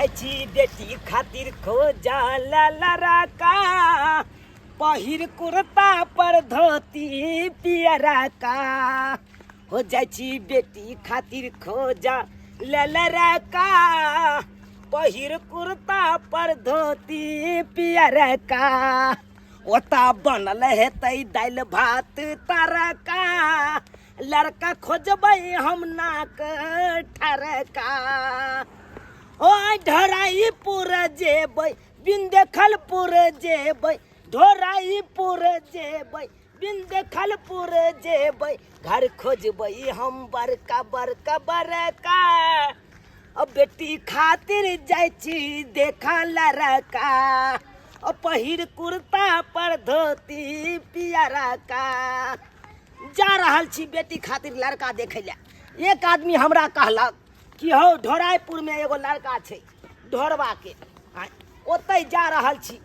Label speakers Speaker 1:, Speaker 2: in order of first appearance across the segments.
Speaker 1: जाइ छी बेटी खातिर खोजा लड़का, पहिर कुर्ता पर धोती पियरा का। हो जाइ छी बेटी खातिर खोजा लड़का, पहिर कुर्ता पर धोती पियरा का। ओता बनल हेतै दालि भात तरका, लड़का खोजबै हम नाक ठरका। ओ ढराईपुर जेबै बिंदेखलपुर जेबै, ढोराईपुर जेबै बिंदेखलपुर जेबै, घर खोजबै हम बड़का बड़का बड़का। अब बेटी खातिर जाइ छी देखा लड़का, ओ पहिर कुर्ता पर धोती पियरा का। जा रहल छी बेटी खातिर लड़का देखै लए। एक आदमी हमरा कहलक कि हौ ढोराइपुरमे एगो लड़का छै ढोरबाके, ओतहि जा रहल छी,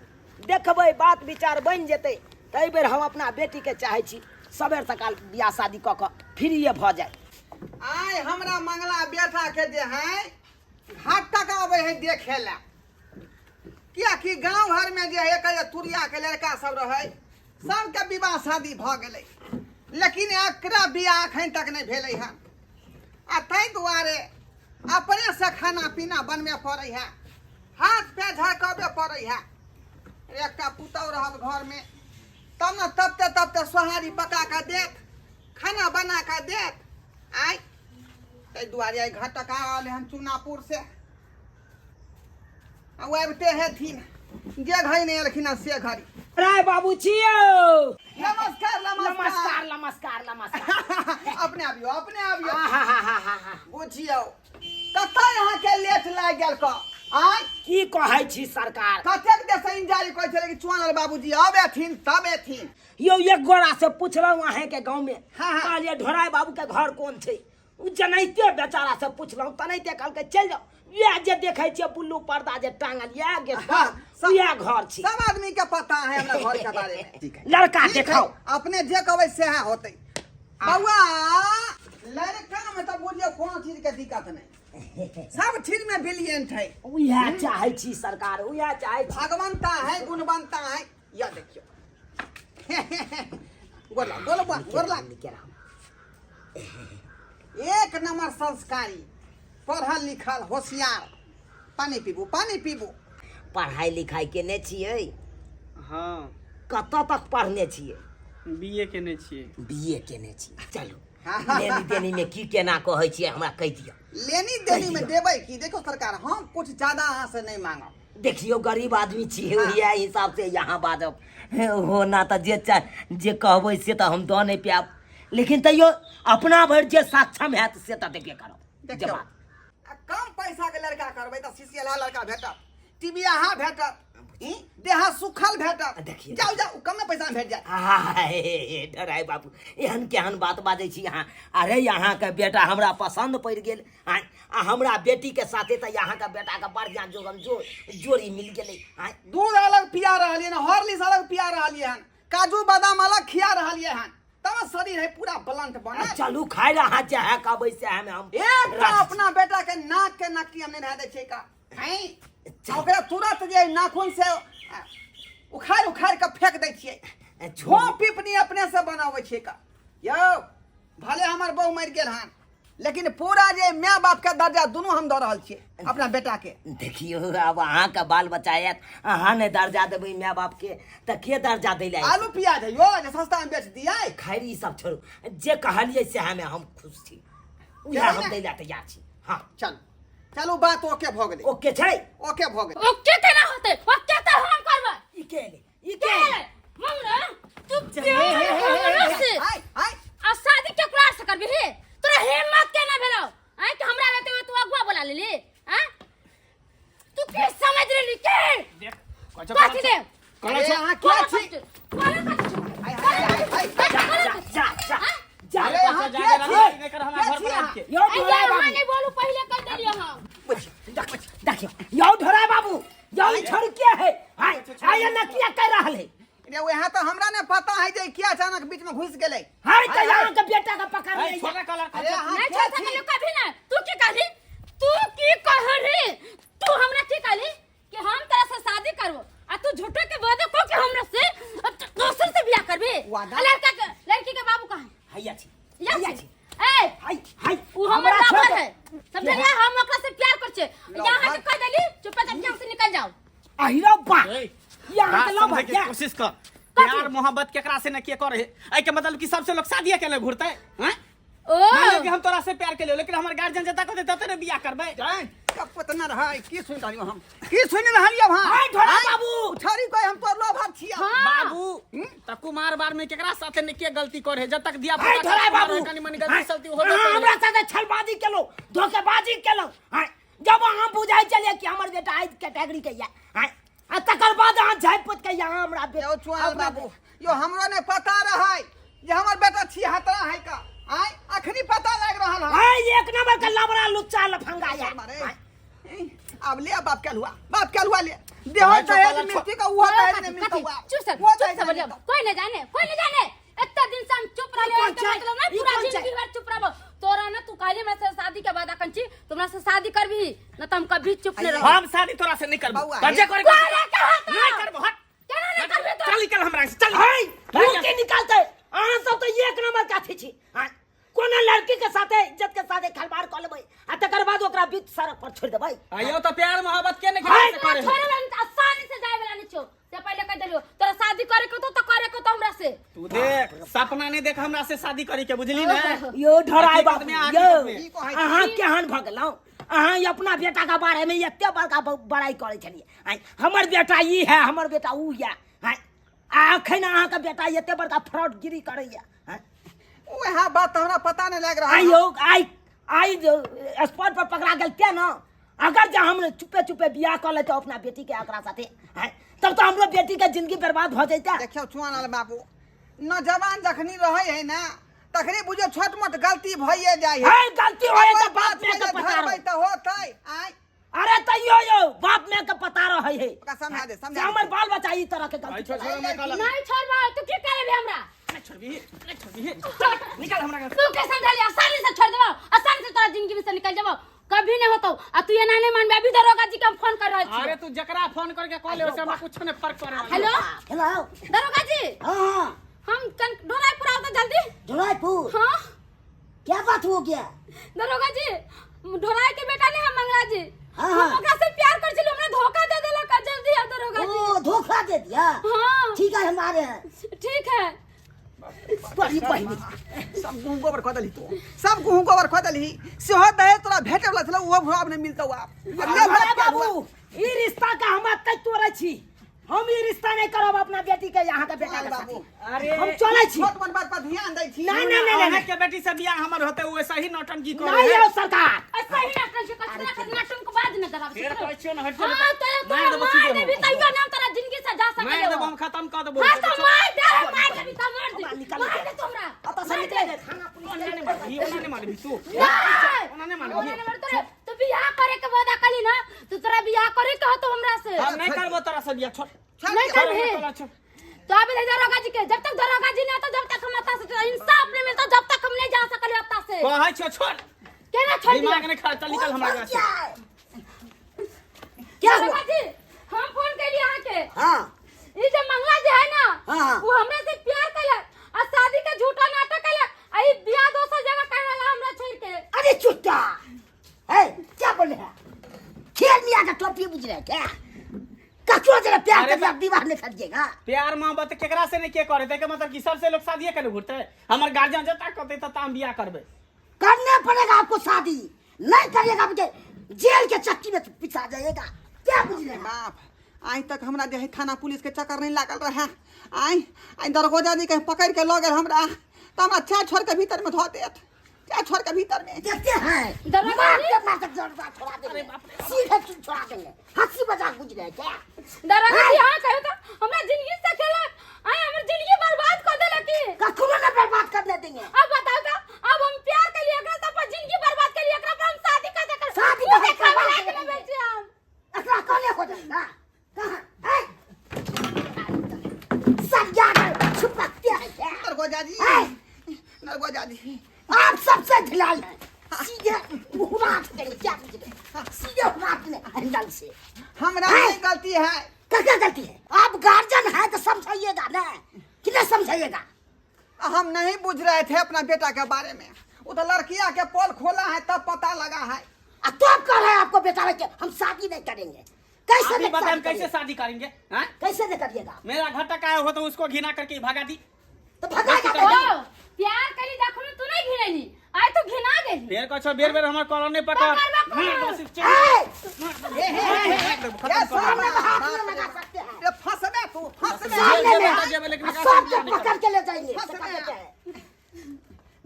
Speaker 1: देखबै बात विचार बनि जेतै। तऽ एहि बेर हम अपना बेटीके चाहै छी सबेर सकाल बियाह शादी कऽ कऽ फ्रीए भऽ जाय।
Speaker 2: आइ हमरा मंगला बेटा के जे है घाट तक आबै है देखे ला, कियाकि गांव घर में जे है एकर तुरिया के लड़का सब रहे सबके विवाह शादी भऽ गेलै, लेकिन एकरा बियाह एखन तक नहि भेलै हन। आ ताहि दुआरे अपने से खाना पीना बनबे पड़ै है, हाथ पैर झड़कबे पड़ै है। एकटा पुतहु रहत घरमे तब ने तबते तबते सोहारी पका कऽ देत, खाना बना कऽ देत। आइ ताहि दुआरे आइ घटक आयल हन चुनापुर से, आ ओ आबिते हेथिन, जे घड़ी नहि एलखिन हँ से घड़ी।
Speaker 1: राय बाबू छियौ।
Speaker 2: नमस्कार
Speaker 1: नमस्कार नमस्कार नमस्कार।
Speaker 2: अपने आबियौ, अपने आबियौ।
Speaker 1: आहाहाहाहा।
Speaker 2: बुझियौ कतऽ अहाँके लेट लागि गेल कऽ आइ।
Speaker 1: की कहै छी सरकार,
Speaker 2: कतेक देर से इंतजार करै छलै कि चुआनल बाबूजी अब एथिन तब एथिन।
Speaker 1: यौ एक गोरा से पुछलहुँ अहाँके गाँव में,
Speaker 2: हाँ, हाँ।
Speaker 1: कहलियै ढोराय बाबू के घर कोन छै, ओ जनैते बेचारा से पुछलहुँ तनैते कहलकै चलि जाउ, इएह जे देखै छियै बुल्लू पर्दा जे टांगल इएह गेट
Speaker 2: हाँ,
Speaker 1: पर, इएह घर छी।
Speaker 2: सब आदमी के पता है हमरा घर के बारे में।
Speaker 1: ठीक है। लड़का
Speaker 2: ठीक है,
Speaker 1: देखाओ।
Speaker 2: अपने जे कहबै सएह होतै। बौआ लड़का में तऽ बुझियौ कोनो चीज के दिक्कत नहीं, सब चीज में ब्रिलियंट है।
Speaker 1: उएह चाहै छी सरकार, उएह चाहै छी।
Speaker 2: भगवंता है गुणवंता है। यह देखियौ गोला गोला बा, गोला।
Speaker 1: नीके रहू।
Speaker 2: एक नंबर संस्कारी, पढ़ल लिखल, होशियार। पानी पीबू, पानी पीबू।
Speaker 1: पढ़ाई लिखाई केने छियै?
Speaker 3: हाँ।
Speaker 1: कतऽ तक पढ़ने छियै?
Speaker 3: बी ए केने छियै।
Speaker 1: बी ए केने छियै। चलू लेनी देनी में की केना कहै छियै हमरा कहि दिअ।
Speaker 2: लेनी देनी में देबै की? देखो सरकार, हम कुछ ज्यादा अहाँ से नहीं मांगब।
Speaker 1: देखियौ गरीब आदमी छियै, ओहिया हिसाब से यहाँ बाजब हो ना तऽ जे जे कहबै से तऽ हम दऽ नहि पायब, लेकिन तैयो अपना भरि जे सक्षम हैत से तऽ देबे करब।
Speaker 2: देखियौ,
Speaker 1: जवाब।
Speaker 2: आ कम पैसा के लड़का करबै तऽ सीसीएलहा लड़का भेटत, टीबियाहा भेटत, देहा सुखल भेटत।
Speaker 1: देखियौ।
Speaker 2: जाउ जाउ, कमे पैसा में भेट जायत।
Speaker 1: आहा, हे, हे, हे, डराय बाबू, एहन केहन बात बाजै छी अहाँ? अरे अहाँके बेटा हमरा पसन्द पड़ि गेल, आँय, आ हमरा बेटी के साथे तऽ अहाँके बेटाके बढ़िआँ जोगम जोड़ी मिल गेलै। आँय,
Speaker 2: दूध अलग पिया रहलियै हन, हॉर्लिक्स अलग पिया रहलियै हन, काजू बादाम अलग खिया रहलियै हन, तब शरीर है पूरा ब्लंट बनल।
Speaker 1: चलू खाय लए अहाँ चाहे कहबै सएह मे हम
Speaker 2: एकटा
Speaker 1: राजी छी।
Speaker 2: अपना बेटा के नाक के नकटी हम नहीं रह दै छियै का। हैं? ओकरा तुरंत जे नाखून से उखाड़ उखाड़ के फेंक दै छियै।
Speaker 1: छोड़ू।
Speaker 2: छो पिपनी अपने से बनाबै छियै का। यौ भले हमर बहू मरि गेल हन, लेकिन पूरा जे माय बाप के दर्जा दुनू हम दऽ रहल छियै अपना बेटा के।
Speaker 1: देखियौ आब अहाँके बाल बच्चा आयत, अहाँ नहि दर्जा देबै माय बाप के तऽ के दर्जा दै लए आयत?
Speaker 2: आलू प्याज है यौ जे सस्ता में बेच दियै।
Speaker 1: खैर ई सब छोड़ू, जे कहलियै सएह में हम खुश छी, उएह हम दै लए तैयार छी। हाँ
Speaker 2: चलू चलू, बात ओके भऽ गेलै।
Speaker 1: ओके छै,
Speaker 2: ओके भऽ गेलै।
Speaker 4: ओके केना होतै? ओके तऽ हम करबै।
Speaker 1: ई के एलै? ई
Speaker 4: के
Speaker 1: के एलै?
Speaker 4: एलै? मंगला, तू प्यार हमरा से
Speaker 2: आय आय
Speaker 4: आ शादी केकरा से करबी हे? तोरा हिम्मत केना भेलौ आय कि हमरा रहते हुए तू अगुआ बोला लेली? आय तू के समझ लेली के
Speaker 3: देख
Speaker 4: कथी दे?
Speaker 2: अरे अहाँ के छी?
Speaker 4: कोना कथी छौ?
Speaker 2: आय, आय, आय, आय,
Speaker 4: कोना
Speaker 1: जा
Speaker 4: कथी
Speaker 1: जा जा जा।
Speaker 2: अरे अहाँ के छी?
Speaker 3: नहीं कर हमरा घर पर आबि के।
Speaker 1: यौ
Speaker 4: अरे
Speaker 1: ढोरा
Speaker 4: अहाँ
Speaker 1: बाबू,
Speaker 4: नहीं बोलू, पहिले कह देलियै हम।
Speaker 1: देखियौ यौ ढोरा बाबू, यौ ई छोड़ के है? आय आय ना किया कर रहल है?
Speaker 2: रे वहाँ तो हमरा ने पता है जे किया अचानक बीच में घुस गेलै।
Speaker 1: हाय तऽ यहाँ के बेटा के पकड़
Speaker 3: अरे
Speaker 1: ले।
Speaker 3: छोड़ा कलर
Speaker 2: अरे अहाँ
Speaker 4: नहीं
Speaker 2: के
Speaker 4: छोड़
Speaker 2: छी?
Speaker 4: सकलियो कभी ना। तू की कहली? तू की कहली? तू हमरा की यहाँ के कह देली चुपचाप यहाँ से निकल जाओ।
Speaker 1: अहिरो बा
Speaker 3: ए,
Speaker 1: यहाँ
Speaker 3: बात
Speaker 1: के लव
Speaker 3: समझे के
Speaker 1: है
Speaker 3: कोशिश कर। प्यार मोहब्बत केकरा से न के करे एहि के मतलब कि सबसे लोग शादी के ले घुरते हैं?
Speaker 4: ओ
Speaker 3: मान लियो कि हम तोरा से प्यार के लेकिन हमर गार्जियन जता को देता ने बियाह करबै।
Speaker 2: कपत न रहै। की सुनि रहलियो हम? की सुनि रहलियो हम?
Speaker 1: हाय ढोरा बाबू।
Speaker 2: छड़ी कोई हम तोर लोभा छिया।
Speaker 4: हाँ।
Speaker 3: बाबू त कुमार बार में केकरा साथे ने के गलती करे जब तक दिया
Speaker 1: हाय ढोरा बाबू।
Speaker 3: कनी मनी गलती सलती हो
Speaker 1: अहाँ
Speaker 3: जाता।
Speaker 1: हमरा साथे छलबाजी केलो, धोखेबाजी केलो। हाय जब अहाँ बुझाइ छलियै कि हमर बेटा एहि कैटेगरी के या, हाय आ तकर बाद अहाँ झाँपि पोति के यहाँ हमरा
Speaker 2: यौ चुआल बाबू यो हमरो ने पता रहै जे हमर बेटा छी हतरा है का आय अखनी पता लाग रहल है।
Speaker 1: हाय एक नंबर के लबड़ा लुच्चा लफंगा या।
Speaker 2: मारे अब ले बाप के हुआ, बाप के हुआ ले देहो दहेज मिलती का उहो दहेज नहीं मिलता हुआ।
Speaker 4: चुप सर,
Speaker 2: वो
Speaker 4: चुप
Speaker 2: दहेज
Speaker 4: सर
Speaker 2: नहीं
Speaker 4: बोलियो।
Speaker 2: मिलता।
Speaker 4: कोई न जाने, कोई न जाने। इतना दिन से हम चुप रहले,
Speaker 1: ई कौन
Speaker 4: एकर
Speaker 1: छै?
Speaker 4: मतलब नहीं
Speaker 1: ई
Speaker 4: पूरा
Speaker 1: कौन छै?
Speaker 4: जिंदगी भर चुप रहबो। तोरा न तू कहली हमरा से शादी के बाद अखन छी, तुमरा से शादी करबी न त हम कभी चुप नहीं रहबो।
Speaker 3: हम शादी तोरा से नहीं करबो।
Speaker 2: बौआ,
Speaker 3: त जे करे
Speaker 4: करे के हत।
Speaker 3: नहीं करबो, हट।
Speaker 4: केना नहीं करबी तो?
Speaker 3: चल निकल हमरा से, चल।
Speaker 1: हाय मुंह के निकालते अहाँ सब तो एक नंबर के अथी छी। हाय कोनो लड़की के साथे इज्जत के साथे खिलवाड़ कऽ लेबै आ तकर बाद ओकरा बीच सड़क पर छोड़ि देबै।
Speaker 3: आयो त प्यार मोहब्बत के नहीं
Speaker 1: हाय,
Speaker 3: करे से करे।
Speaker 4: छोड़े वाला नहीं, आसानी से जाए वाला नहीं छो। से पहले कह देलियो तोरा शादी करे के तो करे के तो हमरा से।
Speaker 3: तू देख सपना नहीं देख हमरा से शादी करे के, बुझली ना?
Speaker 1: यो ढराई
Speaker 3: हकीकत
Speaker 1: बाबू
Speaker 3: में,
Speaker 1: यो
Speaker 3: हकीकत में।
Speaker 2: ई कहै छी।
Speaker 1: अहाँ केहन भऽ गेलहुँ? अहाँ ई अपना बेटा के बारे में एते बड़का बड़ाई करै छलियै। आँय हमर बेटा ई है, हमर बेटा ऊ है। आँय आ अखन अहाँके बेटा एते बड़का फ्रॉडगिरी करैया। आँय
Speaker 2: वएह बात हमरा पता नहीं लाग रहल।
Speaker 1: आइ यौ आइ आइ स्पॉट पर पकड़ा गेल ते न। अगर जे हम चुपे चुपे बियाह कऽ लेतौ अपना बेटी के एकरा साथे, आँय तब तो हमरो बेटी के जिंदगी बर्बाद भऽ जैते।
Speaker 2: देखियौ चुआनल बाबू, नौजवान जखनी रहै है ना तखनी बुझियौ छोट मोट गलती भइए जाइ है।
Speaker 1: है गलती होए तऽ बाप माय के
Speaker 2: जे
Speaker 1: पता
Speaker 2: धरबै
Speaker 1: रहै।
Speaker 2: तऽ होतै। आँय
Speaker 1: अरे तैयो यौ बाप माय के पता रहै है।
Speaker 2: ओकरा समझा दे, समझा
Speaker 1: से
Speaker 2: दे।
Speaker 1: हमर बाल बच्चा ई तरह के गलती
Speaker 3: छोड़, छोड़,
Speaker 1: करै।
Speaker 4: नहीं छोड़बो तू की करबी हमरा?
Speaker 3: नहीं छोड़बी, नहीं छोड़बी, चल निकल हमरा घर से।
Speaker 4: तू के समझाली आसानी से छोड़ देबो, आसानी से तोरा जिंदगी में से निकल जेबो, कभी नहीं होतो। आ तू एना नहीं मानबे, अभी दरोगा जी के हम फोन कर रहल छी।
Speaker 3: अरे तू जकरा फोन करके कह ले ओसे हमरा कुछ नहीं फर्क पड़े।
Speaker 4: हेलो
Speaker 1: हेलो
Speaker 4: दरोगा जी।
Speaker 1: हाँ
Speaker 4: हम कन ढोलाईपुर आओ तो जल्दी।
Speaker 1: ढोलाईपुर?
Speaker 4: हाँ।
Speaker 1: क्या बात हो गया?
Speaker 4: दरोगा जी ढोलाई के बेटा ने हम मंगला जी।
Speaker 1: हाँ,
Speaker 4: हम
Speaker 1: हाँ।
Speaker 4: ओकरा से प्यार कर छलियै, हमरा धोखा दे देलक। जल्दी आओ दरोगा जी।
Speaker 1: ओ धोखा दे दिया?
Speaker 4: हाँ।
Speaker 1: ठीक है हम आ रहे हैं।
Speaker 4: ठीक है।
Speaker 1: तोरी बहिनी
Speaker 2: सब गहूँ गोबर खो देलही तू, सब गहूँ गोबर खो देलही। सेहो दहेज तोरा भेटे वाला छलौ, ओहो अब नहीं मिलतौ आब। अब ले
Speaker 1: अरे
Speaker 2: बाप के
Speaker 1: बाबू
Speaker 2: हुआ।
Speaker 1: ई रिश्ता का हम अत्ते तोड़ै छी, हम ई रिश्ता नहीं करब अपना बेटी के यहाँ के बेटा के
Speaker 2: बाबू।
Speaker 1: साथे।
Speaker 3: अरे
Speaker 1: हम चलै छी।
Speaker 2: छोट मोट बात पर ध्यान दै छी।
Speaker 1: ना ना ना ना,
Speaker 3: अहाँ के बेटी से बियाह हमर होते ओ ऐसा ही नौटंकी करे।
Speaker 1: नहीं यौ सरकार।
Speaker 4: ऐसा ही नौटंकी कर, तोरा के नाटक बाद न कराब।
Speaker 3: फेर कहै छियौ न, हट जा।
Speaker 4: हां तोरा
Speaker 3: मार देबो
Speaker 4: मार
Speaker 3: सीधे
Speaker 4: देबी
Speaker 3: हम।
Speaker 4: तैयो ना तोरा जिंदगी से जा
Speaker 3: मार
Speaker 4: सकले
Speaker 3: देबो हम, खत्म कर देबो।
Speaker 4: हां तो मार दे, मार देबी त मार दे।
Speaker 1: निकल,
Speaker 4: मार दे तोरा।
Speaker 1: अतः से निकले दे, थाना पुलिस
Speaker 3: ओना नहीं मारबी, ओना नहीं मारबी तू।
Speaker 4: नहीं।
Speaker 3: ओना नहीं मारबी।
Speaker 4: ओना नहीं मारबी तोरा। तू बियाह करे के वादा कली ना, तो तोरा बियाह करे के होतो हमरा से।
Speaker 3: हम नहीं करबो तोरा से बियाह, छोड़।
Speaker 2: छोड़
Speaker 4: नहीं
Speaker 2: दे।
Speaker 4: करबी।
Speaker 3: छोड़, छोड़।
Speaker 4: तो अभी दरोगा जी के जब तक दरोगा जी नहीं आता, जब तक हम अत्ता से इंसाफ नहीं मिलता, जब तक हम नहीं जा सकले अत्ता से।
Speaker 3: कहै छियौ छोड़।
Speaker 4: केना छोड़ दिया?
Speaker 3: दिमाग नहीं खा, चल निकल हमरा घर से।
Speaker 1: क्या हुआ?
Speaker 4: दरोगा जी हम फोन कैली अहाँ के।
Speaker 1: हाँ।
Speaker 4: ई जे मंगला जे है ना,
Speaker 1: हाँ।
Speaker 4: वो हमरा से प्यार कैलक आ शादी के झूठा नाटक कैलक आ ई बियाह दोसर जगह करला हमरा छोड़ के।
Speaker 1: अरे चुट्टा है क्या बोल रहे हैं? खेल मियाँ का टोपी बुझ रहे क्या? ककरो जरा प्यार
Speaker 3: अरे
Speaker 1: कर दिया, विवाह नहीं करिएगा।
Speaker 3: प्यार मोहब्बत केकरा से नहीं के करे ते के मतलब कि सबसे लोग शादी करे घुरते। हमर गार्जियन जता कहते त हम बियाह करबे।
Speaker 1: करने पड़ेगा आपको शादी, नहीं करिएगा मुझे जेल के चक्की में पिसा जाइएगा। क्या बुझ रहे हैं?
Speaker 2: बाप आइ तक हमरा जे है थाना पुलिस के चक्कर नहीं लागल रहे। आइ आइ दरोगा जी के पकड़ के लऽ गेल हमरा, त हमरा चार छोड़ के भीतर में धऽ देत, चार छोड़ के भीतर में।
Speaker 1: देखते हैं
Speaker 4: दरोगा
Speaker 1: मार
Speaker 4: जी?
Speaker 1: के मार के जड़वा छोड़ा देंगे, सीधे चुन छोड़ा देंगे। हंसी मजाक बुझ रहे हैं क्या?
Speaker 4: दरोगा जी हां कहो तो हमरा जिंदगी से खेलक, आइ हमर जिंदगी बर्बाद कर देलक की।
Speaker 1: कखनो ना बर्बाद करने देंगे।
Speaker 4: अब बताओ तो अब हम प्यार के लिए एकरा से अपन जिंदगी बर्बाद के लिए एकरा पर हम शादी कर देकर
Speaker 1: शादी
Speaker 4: मुंह
Speaker 1: कर
Speaker 4: देखावे
Speaker 1: बर्बाद
Speaker 4: लायक
Speaker 1: कर
Speaker 4: नहीं
Speaker 1: देंगे।
Speaker 4: भेल छी हम।
Speaker 1: एकरा कने हो जाएगा कहां? ए सब जाकर छुपकते हैं क्या?
Speaker 2: दरोगा जी,
Speaker 1: ए!
Speaker 2: दरोगा जी
Speaker 1: आप सबसे ढिलाल हैं, सीधे हुराट देंगे। क्या बुझ रहे हैं? सीधे हुराट देंगे हैंडल से।
Speaker 2: हमरा नहीं गलती है।
Speaker 1: क्या गलती है? आप गार्जियन है तो समझाइएगा ना, कि नहीं समझाइएगा?
Speaker 2: हम नहीं बुझ रहे थे अपना बेटा के बारे में, वो तो लड़किया के पोल खोला है तब पता लगा है।
Speaker 1: आ तो आप कह रहे हैं आपको बेटा के हम शादी नहीं करेंगे। कैसे
Speaker 3: आप ही
Speaker 1: नहीं
Speaker 3: बताएं
Speaker 1: शादी
Speaker 3: कैसे
Speaker 1: करेंगे?
Speaker 3: शादी करेंगे हाँ?
Speaker 1: कैसे नहीं करिएगा?
Speaker 3: मेरा घर तक आया हो तो उसको घिना करके भगा दी।
Speaker 1: तो भगाएगा
Speaker 4: ओ,
Speaker 1: नहीं।
Speaker 4: प्यार करी देखो तू नहीं घिनैली, आइ तू घिना गेली।
Speaker 3: बेर कछो बेर बेर हमर कॉलर नहीं पकड़।
Speaker 4: पकड़, पकड़।
Speaker 3: मार बस चल।
Speaker 1: ए,
Speaker 2: हे, हे, हे, हे,
Speaker 3: खत्म कर।
Speaker 1: सामने में हाथ नहीं लगा सकते हैं।
Speaker 2: ए, फंसबे तू, फंसबे।
Speaker 1: सामने में
Speaker 3: जेबे, जेबे, लेकिन
Speaker 1: आ, सबके
Speaker 3: निकाल।
Speaker 1: पकड़ के ले जाएंगे।
Speaker 2: फंसबे।
Speaker 1: पकड़ लेते हैं।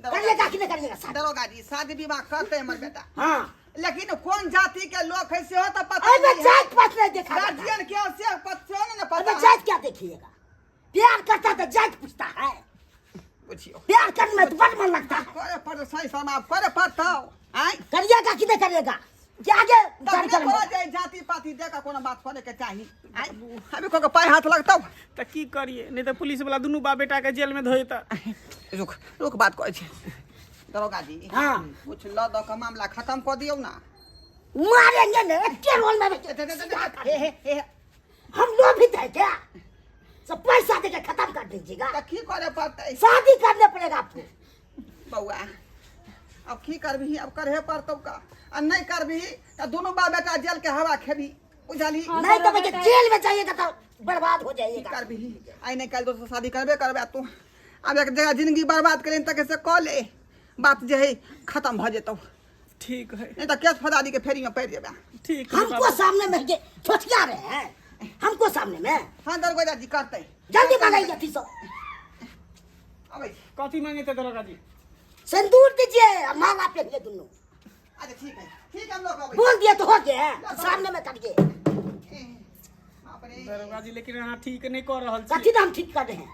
Speaker 1: करिएगा कि नहीं करिएगा शादी?
Speaker 2: दरोगा जी शादी विवाह करते हमर बेटा।
Speaker 1: हाँ।
Speaker 2: लेकिन कोन जाति के लोग है सेहो तो पता
Speaker 1: अरे
Speaker 2: नहीं है।
Speaker 1: जात पात नहीं देखा जाता।
Speaker 2: गार्जियन के से पता नहीं ना पता।
Speaker 1: अबे जात क्या देखिएगा, प्यार करता तो जात पूछता है।
Speaker 2: बुझियो
Speaker 1: प्यार करने में तो बड़ मन लगता है।
Speaker 2: करे पर सही समाप करे पड़ता आय
Speaker 1: करिएगा कि नहीं करिएगा कि आगे
Speaker 2: तब
Speaker 1: कार्यक्रम
Speaker 2: ने जाए जाति पाति देख कोनो बात करे के चाही आय अभी को के पाय हाथ लगतौ
Speaker 3: त की करिए, नहीं तो पुलिस वाला दुनू बाप बेटा के जेल में धोइता।
Speaker 2: रुक रुक बात कहै छी दरोगा जी।
Speaker 1: हाँ।
Speaker 2: कुछ ल द के मामला खत्म कर दियौ ना।
Speaker 1: मारेंगे ना एके रोल में
Speaker 2: हे हे हे
Speaker 1: हम लोभित है क्या? सब पैसा देके खत्म कर दीजिएगा।
Speaker 2: त की करे पड़तै?
Speaker 1: शादी करने पड़ेगा आपको।
Speaker 2: बौआ अब की करबही, अब करहे पड़तौ का, आ नहीं करबही त दुनू बाप बेटा जेल के हवा खेबही, बुझलही?
Speaker 4: हाँ,
Speaker 1: नहीं तो
Speaker 4: दरोगा
Speaker 1: भैया
Speaker 4: साहब।
Speaker 1: जेल में जाइएगा तो बर्बाद हो
Speaker 2: की
Speaker 1: जाइएगा।
Speaker 2: करबही, आइ नहीं काल्हि दोसर शादी करबे करबे तू। आब एक जगह जिंदगी बर्बाद करें तक से कऽ ले, बात जे है खत्म भऽ जेतौ।
Speaker 3: ठीक है।
Speaker 2: नहीं तो केस फौजदारी के फेरी में पड़ जेबे।
Speaker 3: ठीक है
Speaker 1: हमको
Speaker 3: बाबू।
Speaker 1: सामने में ये छोटिया रहे हैं, हमको सामने में।
Speaker 2: हाँ दरोगा जी करते
Speaker 1: जल्दी मंगाइए फिर सब।
Speaker 2: अबै
Speaker 3: कथी मांगे थे दरोगा जी?
Speaker 1: सिंदूर दीजिए और माला पहनिए दोनों।
Speaker 2: अच्छा ठीक है, ठीक है हम लोग अबै।
Speaker 1: बोल दिए तो हो गया, सामने में करिए।
Speaker 2: बाप रे।
Speaker 3: दरोगा जी लेकिन अहाँ ठीक नहीं कर रहल छी।
Speaker 1: कथी हम ठीक कर रहे हैं?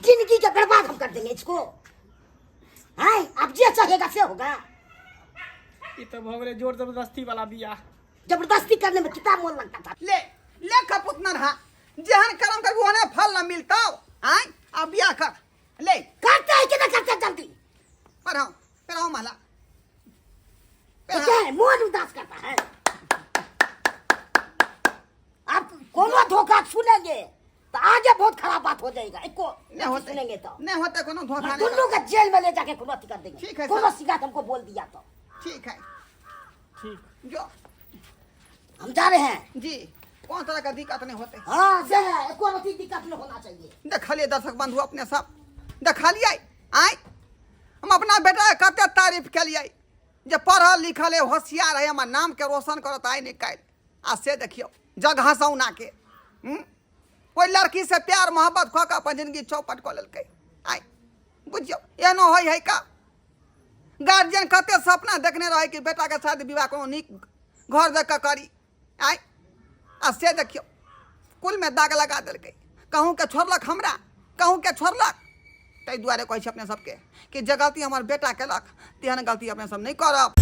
Speaker 1: जिंदगी के बर्बाद हम कर देंगे इसको। हाँ अब जे चाहेगा से होगा।
Speaker 3: ई तो भऽ गेलै जोर जबरदस्ती वाला बियाह।
Speaker 1: जबरदस्ती करने में कितना मोल लगता था।
Speaker 2: ले ले कपूत नरहा, जेहन कर्म करबू ओहने फल न मिलतौ। आय अब बियाह कर ले।
Speaker 1: करते है कि ना करते? जल्दी
Speaker 2: पढ़ाओ पढ़ाओ माला।
Speaker 1: तो क्या है, मोन उदास करता है। आप कोनो धोखा सुनेंगे तो आगे बहुत खराब बात हो जाएगा। एको
Speaker 2: नहीं होते
Speaker 1: सुनेंगे तो
Speaker 2: नहीं होते कोनो धोखा नहीं
Speaker 1: दोनों का जेल में ले जाके कोनो अथी कर देंगे।
Speaker 2: ठीक है
Speaker 1: कोनो
Speaker 2: सर।
Speaker 1: शिकायत हमको बोल दिया तो।
Speaker 2: ठीक है
Speaker 3: ठीक
Speaker 2: जो
Speaker 1: हम जा रहे हैं
Speaker 2: जी, कौन तरह का दिक्कत नहीं होते।
Speaker 1: हाँ से है, एको रति दिक्कत नहीं होना चाहिए।
Speaker 2: देखलिए दर्शक बंधु अपने सब देखलिए आय हम अपना बेटा के कते तारीफ केलिए जे पढ़ल लिखल है होशियार है हमर नाम के रोशन करत आइ नहीं काल्हि। आ से देखियौ जगह सौना के कोई लड़की से प्यार मोहब्बत कऽ के अपन जिंदगी चौपट कऽ लेलकै। आइ बुझियौ एहनो होइ है का? गार्जियन कते सपना देखने रहे कि बेटा के शादी विवाह कोनो नीक घर देख कऽ करी। आइ आ से देखियौ कुल में दाग लगा देलकै। कहूँ के छोड़लक हमरा, कहूँ के छोड़लक। ताहि दुआरे कहै छी अपने सबके कि जे गलती हमर बेटा केलक तेहन गलती अपने सब नहि करब।